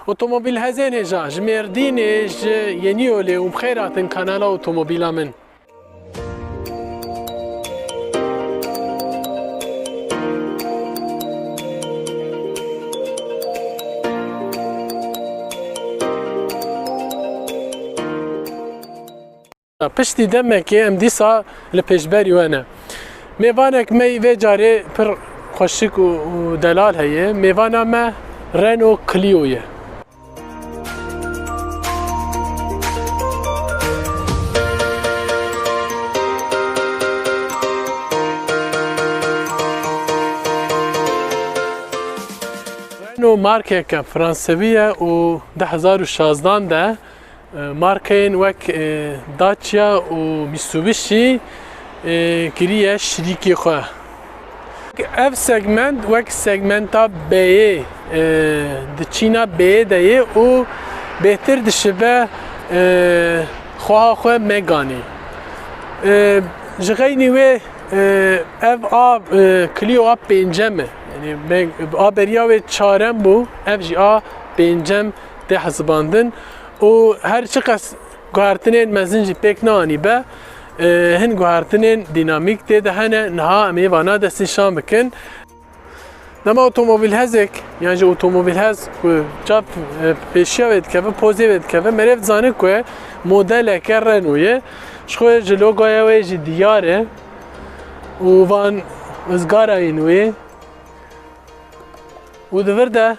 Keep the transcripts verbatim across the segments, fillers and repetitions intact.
Otomobîlhezên hêja, ji Mêrdînê, ji Yenîyolê û bi xêr hatin kanala otomobîla min. Piştî demekê em dîsa li pêşberî we ne. Mêvanek me yî vê carê pir xweşik û, û delal heye. Mêvana me Renault Clio ye. Renault markeke fransewî ye û du hezar û şazdan de, e, markeyên wek, e, Dacia û Mitsubishi, e, kiriye şirîkê xwe. Ev segment wek segmenta B'yê, e, di çîna B'yê de ye û bêhtir dişibe, e, xweha xwe Meganê. E, ji xeynî wê, e, ev a, e, Clio a pêncem e. Yanî me-, a beriya wê çarem bû, ev jî a pêncem tê hesibandin û her çiqas guhertinên mezin jî pêk neanîbe, e, hin guhertinên dînamîk tê de hene, niha em ê vana destnîşan bikin. Dema otomobîlhezek, yan jî otomobîlhez ku çav, e, pêşiya wê dikeve, pozê wê dikeve, merê dizane ku modeleke Renault ye. Ji xwe ji logoya wê jî diyar e û van ızgarayên wê û di vir de,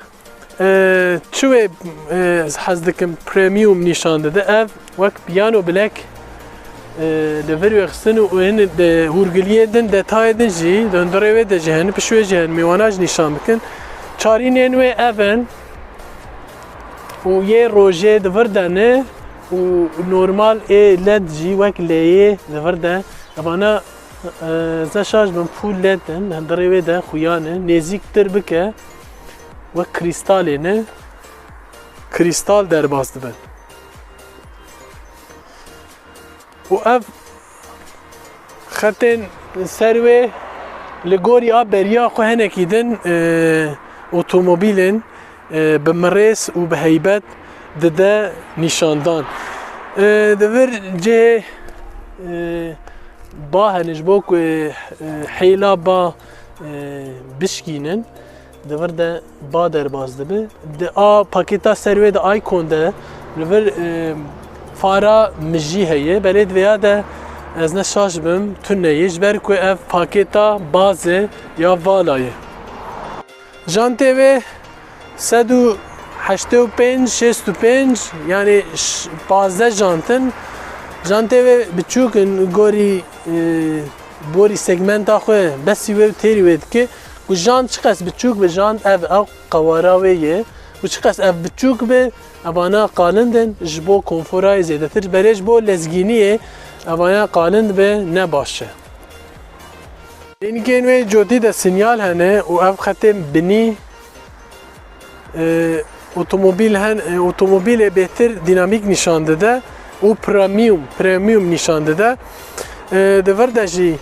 e, çi wê, e, hez dikim premium nîşan dide. Ev wek piyano bilek, e, li vir wê xistin û hin de hûrgiliyê din, detayê din jî, di hundirê wê de jî hene, pişt wê jî hene, mêwana jî nîşan bikin. Çarînên wê ev in û yê rojê di vir de ne û normal ê led jî wek leyê di vir de. Evana, e, ez ne şaş bim, full led in, hundirê wê de xuya ne, nêzîktir bike, wek krîstalê ne, krîstal derbas dibin. Û ev xetên ser wê li gorî a beriya xwe hinekî din, e, otomobîlên, e, bi mirês û bi heybet dide nîşandan. E, di vir cihê, e, ba hene ji bo ku, e, hêla ba, e, bişkînin. Di vir de ba derbas dibe. Di a pakêta ser wê de icon de li vir, e, fara mijî heye. Belê di vêya de ez ne şaş bim, tune ye. Ji ber ku ev pakêta baz e ya vala ye. Jantê wê sed û heştê û pênc, şêst û pênc, yanî ş-, pazdeh jant in. Jantê wê biçûk in, gorî, e, borî segmenta xwe besî wê û têrî wê dike. Ku jant çiqas biçûk be, jant ev, ew qewara wê ye. Û çiqas ev biçûk be, evana qalind in ji bo konforayê zêdetir. Berê ji bo lezgîniyê, evana qalind be, ne baş e. Lênikên wê cotî de sinyal hene û ev xetên binî, e, otomobîl hen, e, otomobîlê bêhtir dînamîk nîşan dide û premium, premium nîşan dide. E, di vir de jî,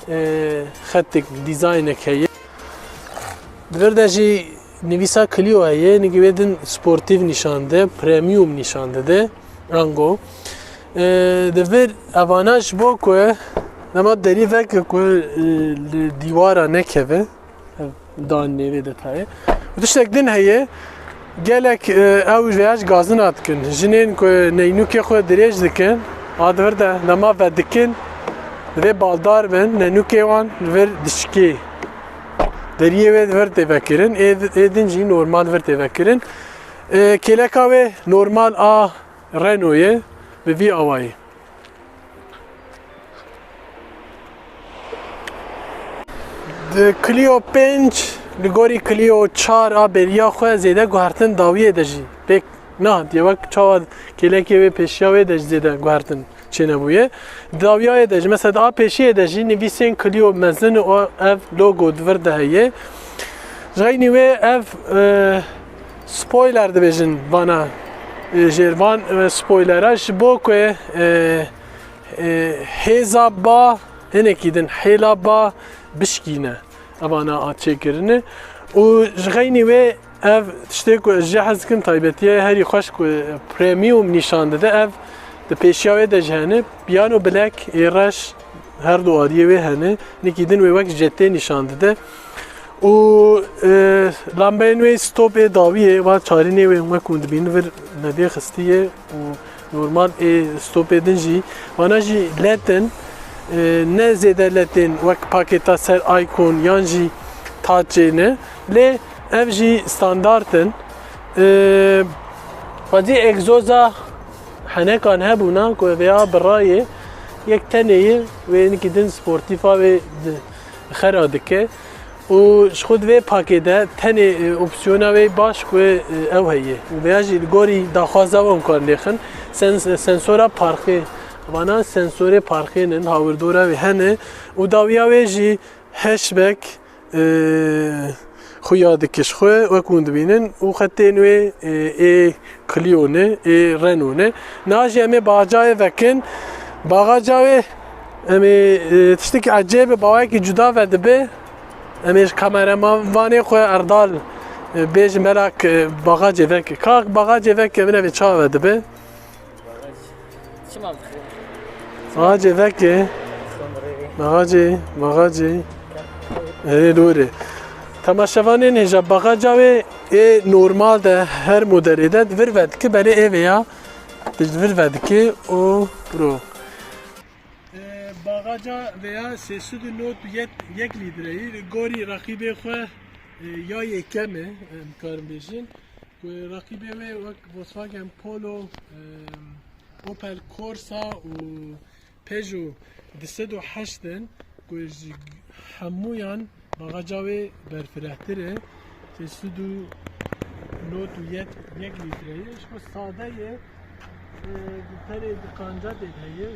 e, xetik, dîzaynek heye. Di vir de jî nivîsa Clio heye, nigî wê din sportîf nîşan dide, premium nîşan dide, ango. E, di vir evana ji bo ku dema derî veke ku, e, li dîwara nekeve, ev danê vê detayê. Û tiştek din heye, gelek, e, ew ji vêya jî gazina dikin. Jinên ku neynûkê xwe dirêj dikin, a di vir de dema vedikin, divê baldar bin, neynûkê wan li vir dişikê. Deriyê wê di vir tê vekirin, ê, ê din jî normal vir tê vekirin. E, kêleka wê normal a Renault ye, bi vî awayî. Di Clio pênc, li gorî Clio çar a beriya xwe zêde guhertin dawiyê de jî pêk nehatiye. Wek çawa kêlekê wê pêşiya wê de jî zêde guhertin çênebûye. Di dawiyayê de jî, mesela di a pêşiyê de jî nivîsên Clio mezin û ev logo di vir de heye. Ji xeynî wê ev, e, spoiler dibêjin vana, e, jêr van, e, spoilera ji bo ku, e, e, hêza ba hinekî din, hêla ba bişkîne. Evana a çêkirine. Û ji xeynî wê ev tiştê ku ez jê hez dikim, taybetiya herî xweş ku premium nîşan dide, ev di pêşiya wê de jî hene. Piano black ê reş her du aliyê wê hene. Hinekî din wê wek jetê nîşan dide. Û, e, lambeyên wê stop ê dawiyê, van çarînê wê wek hûn dibînin vir nedê xistiye û normal ê stopê din jî. Vana jî led in, e, ne zêde led ên wek pakêta ser Icon yan jî Touch ê ne. Lê ev jî standart in. E, xwezî egzoza henekan hebûna ku vêya birayê yek tenê ye, wê hinekî din sportîfa wê di-, xera dike. Û ji xwe di vê pakê de tenê, e, opsiyona wê baş ku, e, ew heye. Û vêya jî li gorî daxwaza wan karin lêxin. Sens-, sensora parkê, vana sensorê parkê nin, hawirdora wê hene. Û dawiya wê jî hatchback, e, xuya dike ji xwe, wek hûn dibînin. Û xetên wê, e, ê Clio ne, ê Renault ne. Niha jî em ê baxacayê vekin. Baxaca wê em ê, e, tiştekî ecêb e, bawayekî cuda vedibe. Em ê ji kameramanê xwe Erdal, e, bêjin belak, e, baxacê veke. Kak baxacê veke, binevê çawa vedibe. Çima bixwe? Baxacê veke. Baxacê, baxacê. Ê, doğru. Temaşevanên hêja, baxaca wê ê normal de her modelê de di vir vedike, belê ê vê ya di vir vedike û bro. E, baxaca vê ya sê sed û nod û yek litre ye. Li gorî reqîbê xwe, e, ya yekem e, em karin bêjin. Ku reqîbê wê wek Volkswagen Polo, em, Opel Corsa û Peugeot du sed û heşt in, ku ji hemûyan baxaca wê berfirehtir e. Sê sed û nod û yek litre ye. Ji xwe sade ye. E, tenê di qanca tê de heye.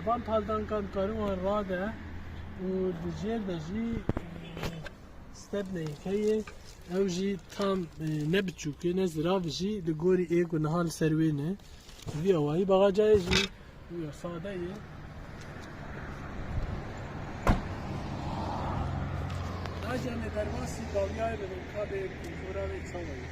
Van paldankan dikarin wan rade û di jêr de jî, e, stepneyek heye, ew jî tam, e, ne biçûk e, ne zirav e jî, li gorî ê ku niha li ser wê ne. Vî awayî baxacayê jî ya sade ye. Nacê em ê derbasî dawiyayê bibin, ka bê kultura wê çawa ye.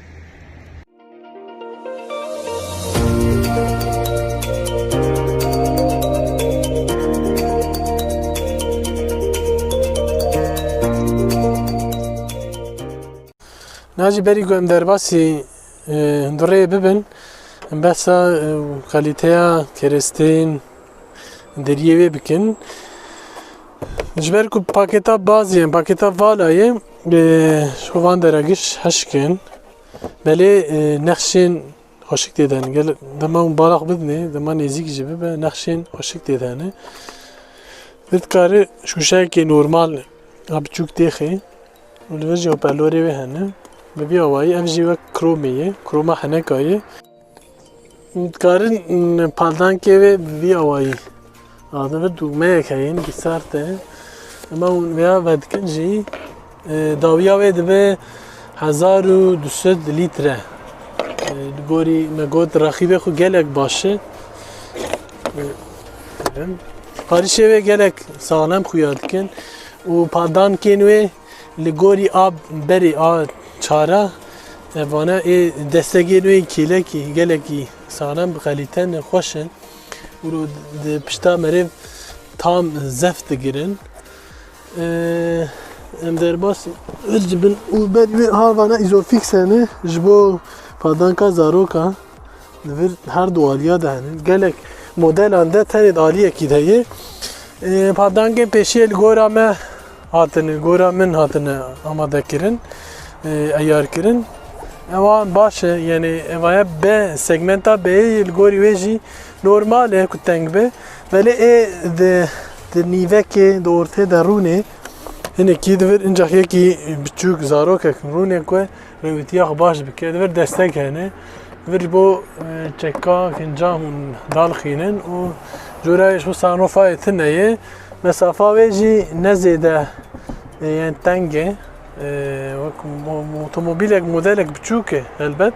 Niha jî berî ku em derbasî, e, hundirê bibin, em behsa, e, kalîteya kerestên deriyê wê bikin. Ji ber ku pakêta bazî ye, pakêta vala ye, e, ji xwe van dera giş hişk in. Belê, e, nexşên xweşik tê de hene. Gel, dema hûn bala xwe bidinê, dema nêzîk jî bibe, nexşên xweşik tê de hene. Vê dikare şûşeyekê normal a biçûk têxê. Û li vir jî hoparlorê wê hene. Bi vî awayî ev jî wek kromê ye. Kroma heneka ye. Dikarin, mm, paldankê wê bi vî awayî. A, di vir dûmeyek heye, hinekî sert e. Ema hûn vêya vedikin jî, e, dawiya wê dibe hezar û du sed litre. E, li gorî me got, reqîbê xwe gelek baş e. E, parîşê wê gelek saxlem xuya dikin û paldankên wê li gorî a berê a çara, e, vana ê destegên wê kêlekî gelekî saxlem, bi kalîte ne, xweş in. Û di pişta merêv tam zeft digirin. E, em derbas vir ji bin û berî wê ha vana îzofîks hene ji bo padanka zaroka. Li vir her du aliya de hene. Gelek modelan de tenê di aliyekî de ye. E, padangên pêşiyê li gora me hatine, li gora min hatine amade kirin, e, eyar kirin. Ewa baş e, yani evaya B, segmenta B'yê li gorî wê jî normal e ku teng be. Belê ê di, di nîvekê, di ortê de rûnê. Hinekî di vir, incax yekî biçûk zarokek rûnê ku rêwîtiya xwe baş bike. Di vir destek hene. Di vir ji bo, e, çeka kincam hûn dalxînin û cûrayê ji bo sunroofayê tune ye. Mesafa wê jî ne zêde, e, yani teng e. E, wek mo-, otomobîlek, modelek biçûk e helbet.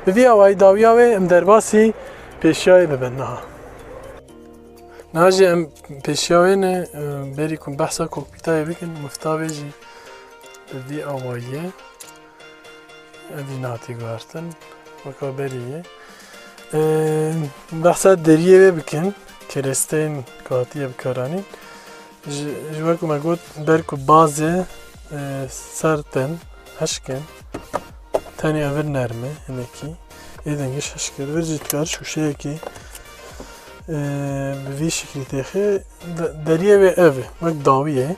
Bi vî awayî dawiya wê em derbasî pêşiyayê bibin niha. Niha jî em pêşiya wê ne, e, berî ku behsa kokpîtayê bikin, mifta wê jî bi vî awayî ye. Evî nehatî guhertin, weka berî ye. Ee, behsa deriyê wê bikin, keresteyên ku hatiye bikaranîn. Ji, ji wek me got, ber ku bazê, e, sert in, hişk in. Tenê evir nerm e, hinekî. Ê dengê hişk e. Vir jî dikar şûşeyekî, e, bi vî şiklî têxê. De-, deriyê wê ev e, wek dawiyê.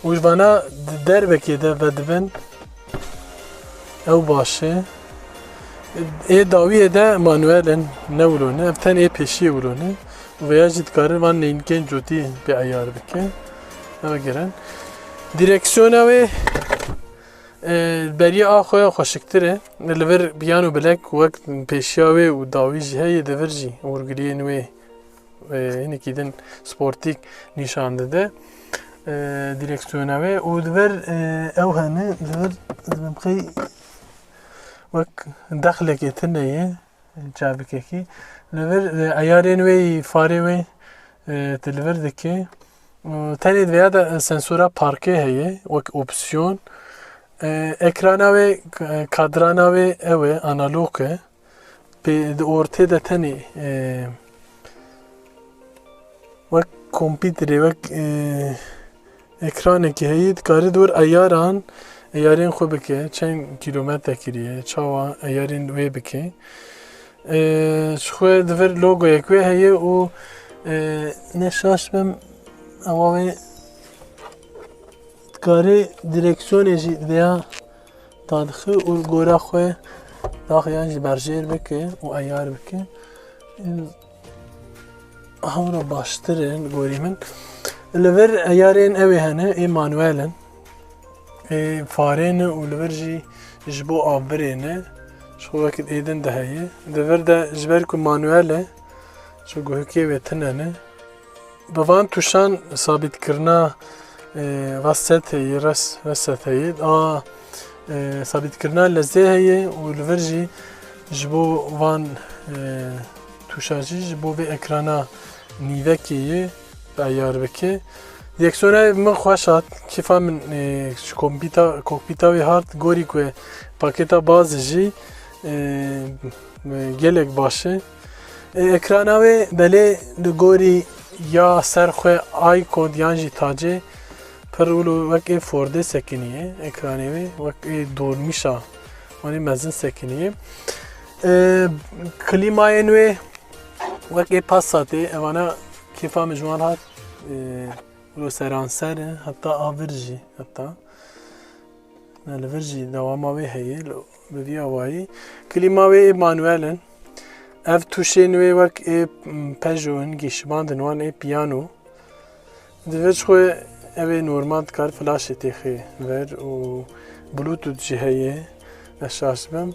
Û ji vana di derbekê de vedibin, ew baş e. Ê dawiyê de manuel in, ne wilo ne. Ev tenê ê pêşiyê wilo ne. Û veya jî dikarin van neynikên cotî pê eyar bike. Ev girin. Direksiyona wê, e, beriya a xwe xweşiktir e. Li vir piyano bilek wek pêşiya wê û dawî jî heye, di vir jî hûrgiliyên wê, e, hinekî din sportîk nîşan dide, e, direksiyona wê û di vir, e, ew hene, di vir, ez bim xey wek dexlekê tune ye, çavbikekî. Li vir, e, eyarên wê yî farê wê, e, tu li vir dikê. Û tenê di vêya de sensora parkê heye, wek opsiyon. E, ekrana wê, k-, kadrana wê ew e, analog e. Pê di ortê de tenê, e, wek kompîterê, wek, e, ekranekî heyî, dikarî di wir eyaran, eyarên xwe bike, çend kîlometre kiriye, çawa eyarên wê bike. E, ji xwe di vir logoyek wê heye û, e, ne şaş bim, ewa wê dikarî direksiyonê jî vêya dadixî û gora xwe daxuyan jî berjêr bike û eyar bike. Hewra baştir e li gorî min. Li vir eyarên ew ê hene, ê manuel in. Ê farê ne û li vir jî ji bo avbirê ne. Ji xwe wekî ê din de heye. Di vir de ji ber ku manuel e, ji guhikê wê tune ne. Bi van tuşan sabîtkirina, e, va set heye, res-, reset heye. A, e, sabîtkirina lezê heye û li vir jî ji bo van, e, tuşa jî ji bo vê ekrana nîvekê yê eyar bike. Direksiyona min xweş hat, kêfa min, e, ji kompîta-, kokpîta wê hat, gorî ku pakêta bazê jî, e, gelek baş e. E, ekrana wê belê li gorî ya ser xwe Aykod yan jî tacê pir wilo wek ê Fordê sekiniye ekranê wê, wek ê dormîşa wanê mezin sekiniye. E, klîmayên wê wek ê Passatê, evana kêfa min ji wan hat, e, wilo seranser e, heta a vir jî, heta. Ne, li vir jî dewama wê heye, li, bi vî awayî. Klîma wê ê manuel in. Ev tuşên wê wek ê, m, Peugeot in, gîşibandin wan ê piyano. Di vir jixwe ev ê normal dikar flaşê têxê ver û Bluetooth jî heye, ne şaş bim.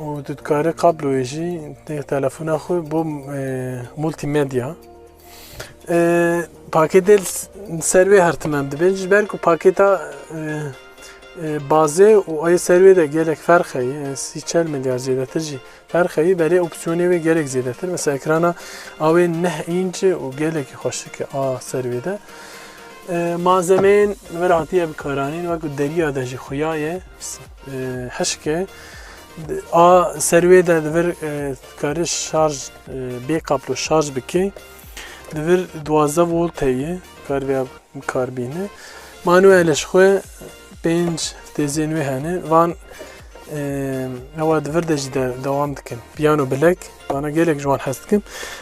Û tu dikarî kabloyê jî tê telefona xwe bo, e, multimedya. E, pakêtê li s-, ser wê her tim em dibên, ji ber ku pakêta, e, e, bazê û ayê ser wê de gelek ferq heye, e, sî çel milyar zêdetir jî ferq heye, belê opsiyonê wê gelek zêdetir. Mesela ekrana a wê neh înç e û gelekî xweşik e a ser wê de. E, malzemeyên vir hatiye bikaranîn, wek deriya de jî xuya ye, s-, e, hişk e. A ser wê de di vir, e, dikare şarj, e, bê kablo şarj bike. Di vir duwazdeh volt heye, kar vêya bikar bîne. Manuel ji xwe pênc têzên wê hene. Van, e, ewa di vir de jî de, dewam dikin. Piyano bilek, vana gelek ji wan hez dikim.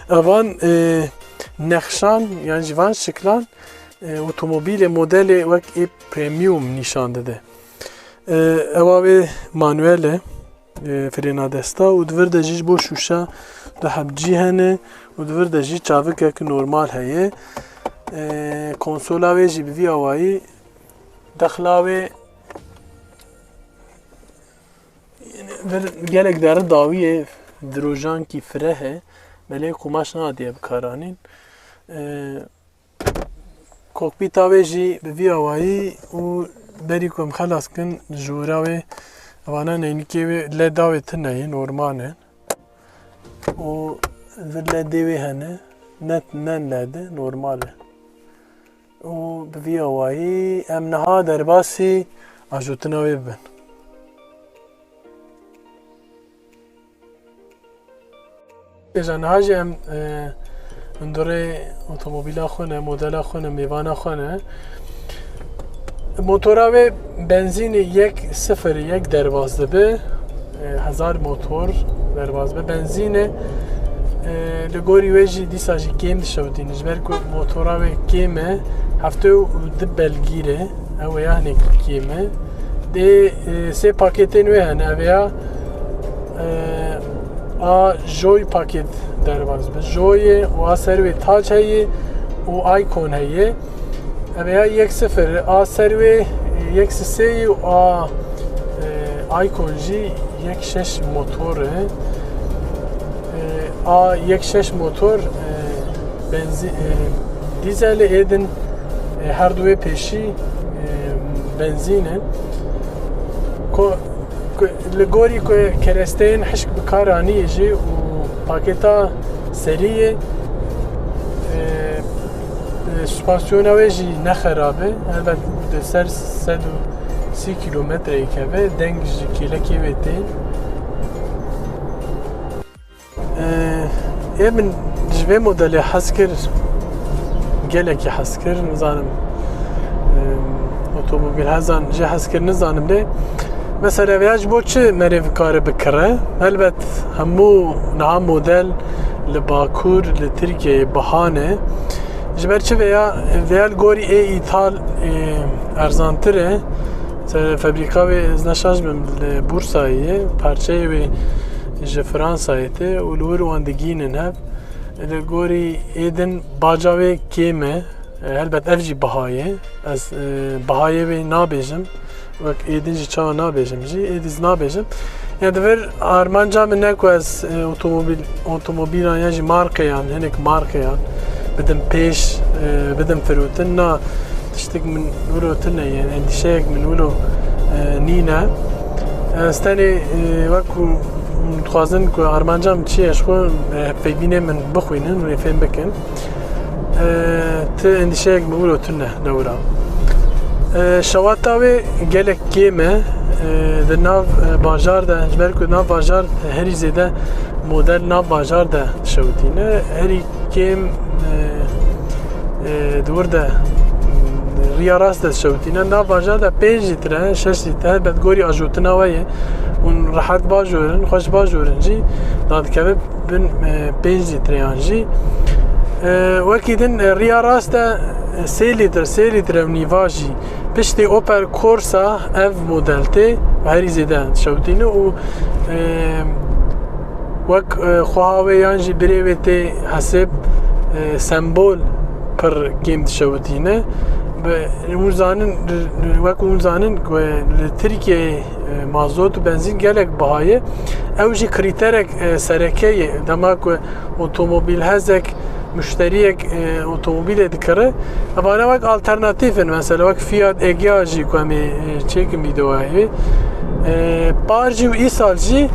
Evan, e, nexşan, yan jî van şiklan, e, otomobîlê modelê wek ê premium nîşan dide. E, ewa wê manuel e. E, frêna desta û di vir de jî ji bo şûşa du heb cî hene û di vir de jî çavikek normal heye. E, konsola wê jî bi vî awayî dexla wê vir gelek deri dawî ye, dirojankî fireh e, belê qumaş nehatiye bikaranîn. E, Kokpîta wê jî bi vî awayî û berî ku em xelas kin, jûra wê, evana neynikê wê, leda wê tune ye, normal e. Û vir ledê wê hene, ne, ne led e, normal e. Û bi vî awayî em niha derbasî ajotina wê bibin. Hêja niha jî em, e, hundirê otomobîla xwe ne, modela xwe ne, mêvana xwe ne. Motora wê benzînê yek sifir yek derbas dibe. E, hezar motor derbas be. Benzîn e, e, li gorî wê jî dîsa jî kêm dişewitîne. Ji ber ku motora wê kêm e, heftê û du belgîr e. Ew ê ya hinekî kêm e. Dê, e, sê pakêtên wê hene. Ev ê ya, e, a Joy pakêt derbas be. Joy e û a ser wê taç heye û Icon heye. Ev ê ya yek sifir, a ser wê yek sisê û a, e, Icon jî yek şeş motor e. E, a yek şeş motor, e, benzî-, e, dîzel e, ê din, e, her du wê pêşî, e, benzîn in. Ko-, ko-, li gorî ku keresteyên hişk bi kar anî jî û pakêta serî yê, e, e, suspansiyona wê jî ne xerab e. Helbet di ser sed û sî kîlometreyê keve, deng ji kêlekê wê tê. E, ê min ji vê modelê hez kir, gelekî hez kir, nizanim, e, otomobîl hezan jê hez kir, nizanim lê. Mesela vêya ji bo çi merê kare bikire? Helbet hemû niha model li Bakur, li Tirkiyeyê biha ne. Ji ber çi vêya, vêya li gorî ê îthal, ê erzantir e. Mesela fabrîka wê, ez ne şaş bim, li Bursayê ye, parçeyê wê ji Fransayê tê û li wir wan digihînin hev. Li gorî ê din baca wê kêm e. E, helbet ev jî biha ye. Ez, e, bihayê wê nabêjim. Wek ê din jî çawa nabêjim jî, ê dî zî nabêjim. Yani di vir armanca min ne ku ez, e, otomobîl, otomobîlan yan jî markeyan, hinek markeyan bidim pêş, e, bidim firotin. Na, tiştek min wilo tune ye, endîşeyek min wilo, e, nîne. Ez tenê, e, wek ku dixwazin ku armanca min çi ye, ji xwe, e, hevpeyvînê min bixwînin û ê fêm bikin. E, ti endîşeyek min wilo tune lewra. E, şewata wê gelek kêm e, e, di nav, e, bajar de, ji ber ku nav bajar herî zêde model nav bajar de şewitîne. Herî kêm, e, e, di wir de, m, riya rast de şewitîne. Nav bajar de pênc lître, şeş lître, helbet gorî ajotina we ye. Hûn rehet bajorin, xweş bajorin jî dadikeve bin, e, pênc lîtreyan jî. E, wekî din, e, riya rast de, e, sê lître, sê lître û nîva jî piştî Opel Corsa ev model tê, herî zêde şewitîne û, e, wek, e, xweha wê yan jî birê wê tê hesêb, e, sembol pir kêm dişewitîne. Bi, hûn zanin, wek hûn zanin ku li Tirkiyeyê, e, mazot û benzîn gelek biha ye. Ew jî krîterek, e, sereke ye. Dema ku otomobîlhezek, muşteriyek, e, otomobîlê dikire, evane wek alternatîf in. Mesela wek Fiat Egea jî ku em ê, e, çêkin vîdeoyê. E, par jî û îsal jî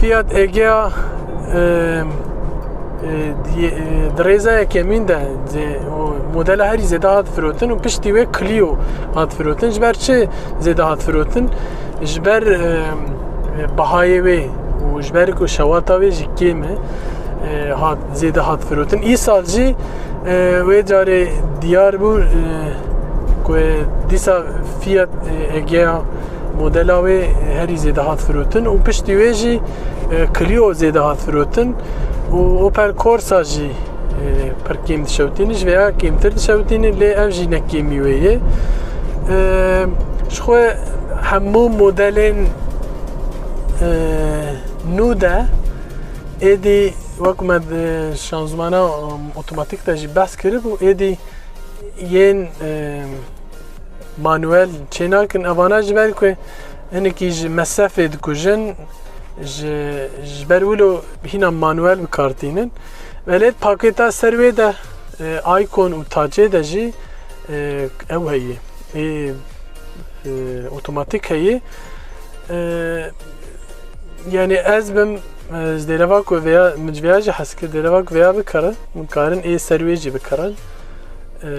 Fiat Egea, e, e, di, e, di rêza yekemîn de, zê-, o modela herî zêde hat firotin û piştî wê Clio hat firotin. Ji ber çi zêde hat firotin? Ji ber, e, e, bihayê wê û ji ber ku şewata wê jî kêm e, e, hat, zêde hat firotin. Îsal jî, e, wê carê diyar bû, e, ku dîsa Fiat, e, Egea modela wê herî zêde hat firotin û piştî wê jî, e, Clio zêde hat firotin û Opel Corsa jî, e, pir kêm dişewitînin, ji vêya kêmtir dişewitînin, lê ev jî ne kêmî wê ye. E, ji xwe hemû modelên, e, nû de êdî wek me di şanzmana, e, otomatik de jî behs kiribû, êdî yên, e, manuel çênakin. Evana ji ber ku hinekî ji mesefê dikujin, ji, ji ber wilo hîna manuel bi kar tînin. Belê pakêta ser wê de, e, Icon û Tacê de jî, e, ew heye. Ê, e, otomatik heye. E, yani ez bim, e, ji dereva ku vêya, min ji vêya jî hez kir, dereva ku vêya bikarin, min karin ê ser wê jî bikarin. E,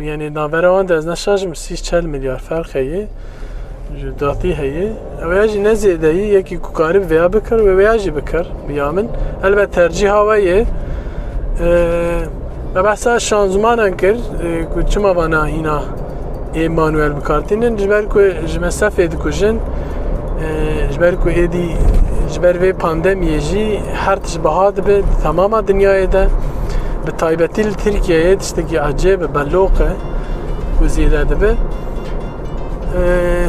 yani navbera wan de ez ne şaş bim, sî çel milyar ferq heye. Ji datî heye. Ew ya jî ne zêdeyî, yekî ku karib vêya bikir, wê wêya jî bikir, bi ya min. Elbet tercîha we ye. Ee, me behsa şanzûmanan kir, e, ku çima vana hîna ê manuel bi kar tînin, ji ber ku ji me sefê dikujin, e, ji ber ku êdî ji ber vê pandemiyê jî her tişt biha dibe di temama dinyayê de, bi taybetî li Tirkiyeyê tiştekî ecêb e, beloq e ku zêde dibe. Ee,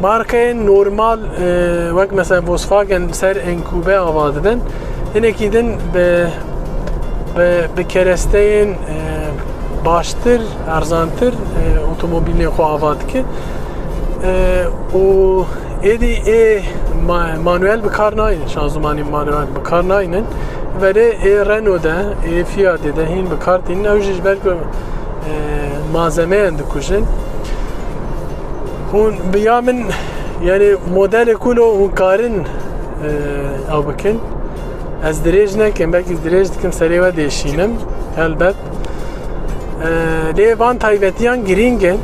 markayên normal, e, wek mesela Volkswagen li ser enkûbe ava dibin. Hinekî din bi, bi, bi keresteyên, e, baştir, erzantir, e, otomobîlên xwe ava dike. E, û êdî ê ma-, manuel bi kar naynin, şanzûmanî manuel bi kar naynin. Verê ê Renault de, ê Fiatê de hîn bi kar tînin. Ew jî ji ber ku, e, malzemeyan dikujin. Hûn bi ya min, yani modelê ku lo hûn karin, e, ew bikin. Ez dirêj nekim, belkî dirêj dikim serê we dêşînim, helbet. E, lê van taybetiyan girîng in. E,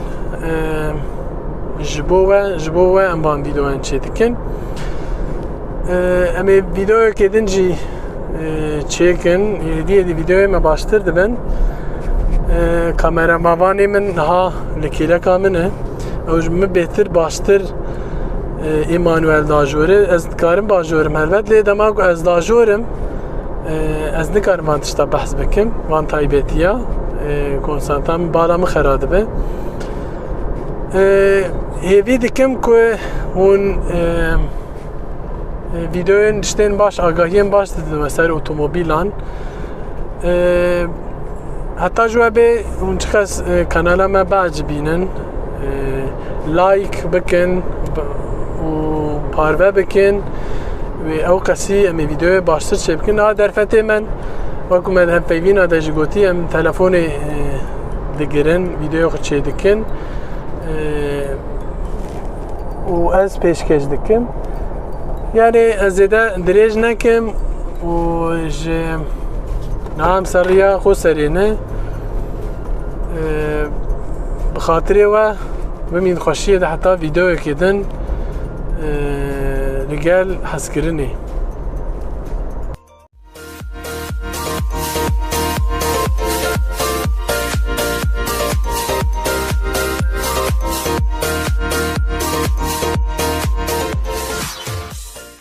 ji bo we, ji bo we em van vîdeoyan çêdikin. E, em ê vîdeoyekê din jî, e, çêkin. Êdî êdî vîdeoyê me baştir dibin. E, kameramanê min niha li kêleka min e. Ew ji min bêhtir baştir, e, ê manuel dajore. Ez dikarim bajorim helbet, lê dema ku ez dajorim, e, ez nikarim van tişta behs bikim, van taybetiya. E, konsantra min, bala min xera dibe. E, hêvî dikim ku hûn, e, e, vîdeoyên tiştên baş, agahiyên baş didin me ser otomobîlan. E, heta ji we bê hûn çiqas, e, kanala me biecibînin, e, like bikin b-, û parve bikin. Wê ew qesî em ê vîdeoyê baştir çêbikin. A derfetê me, wekî me di hevpeyvîna de jî gotî, em telefonê, e, digirin, vîdeoyê xwe çêdikin. E, û ez pêşkêş dikim. Yani ez zêde dirêj nekim û ji niha em ser riya xwe serê ne. Ee, bi xatirê we bimîn xweşiyê de heta vîdeoyekê din, ee, li gel hezkirinê.